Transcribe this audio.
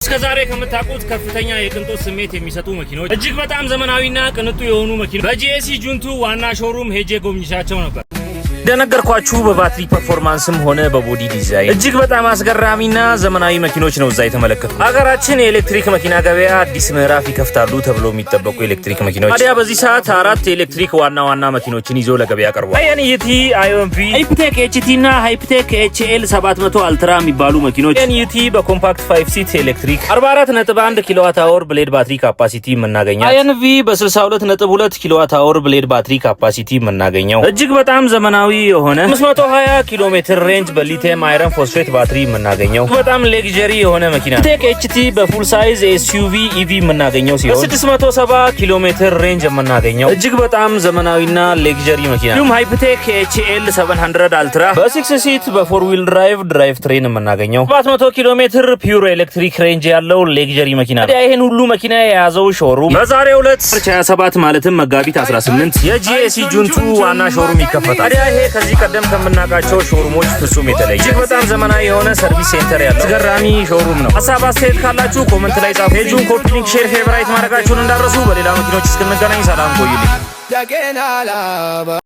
እስከዛሬ ከምታውቁት ከፍተኛ የቅንጦት ስሜት የሚሰጡ መኪኖች፣ እጅግ በጣም ዘመናዊና ቅንጡ የሆኑ መኪኖች በ GAC June 2 ዋና showroom ሄጄ ጎብኝቻቸው ነበር። እንደነገርኳችሁ በ battery performance ም ሆነ በ body design እጅግ በጣም አስገራሚና ዘመናዊ መኪኖች ነው እዛ የተመለከትኩት። ሀገራችን የኤሌክትሪክ መኪና ገበያ አዲስ ምዕራፍ ይከፍታሉ ተብሎ የሚጠበቁ የኤሌክትሪክ መኪኖች ታዲያ በዚህ ሰዓት አራት የኤሌክትሪክ ዋና ዋና መኪኖችን ይዞ ለገበያ ቀርቧል። INGT IOMV፣ Hyptec HT እና Hyptec HL 700 Ultra የሚባሉ መኪኖች፣ INGT በ compact 5 seat ኤሌክትሪክ 44.1 kilowatt hour blade battery capacity የምናገኛት፣ INV በ62.2 kilowatt hour blade battery capacity የምናገኘው፣ እጅግ በጣም ዘመናዊ የሆነ 520 ኪሎ ሜትር range በ lithium iron phosphate battery የምናገኘው በጣም luxury የሆነ መኪና፣ Hyptec HT በ full size SUV EV የምናገኘው ሲሆን በ670 ኪሎ ሜትር range የምናገኘው እጅግ በጣም ዘመናዊና luxury መኪና፣ እንዲሁም Hyptec HL 700 Ultra በ6 seat በ four wheel drive train የምናገኘው 700 ኪሎ ሜትር pure electric range ያለው luxury መኪና። ታዲያ ይህን ሁሉ መኪና የያዘው showroom በዛሬው ዕለት 27 ማለትም መጋቢት 18 የ GAC June 2 ዋና showroom ይከፈታል። ታዲያ ይሄ ከዚህ ቀደም ከምናውቃቸው showroom ኦች ፍጹም የተለየ እጅግ በጣም ዘመናዊ የሆነ service center ያለው አስገራሚ showroom ነው። ሀሳብ አስተያየት ካላችሁ comment ላይ ጻፉ። Page ኡን copy link፣ share፣ favorite ማድረጋችሁን እንዳትረሱ። በሌላ መኪኖች እስክንገናኝ ሰላም ቆዩልኝ።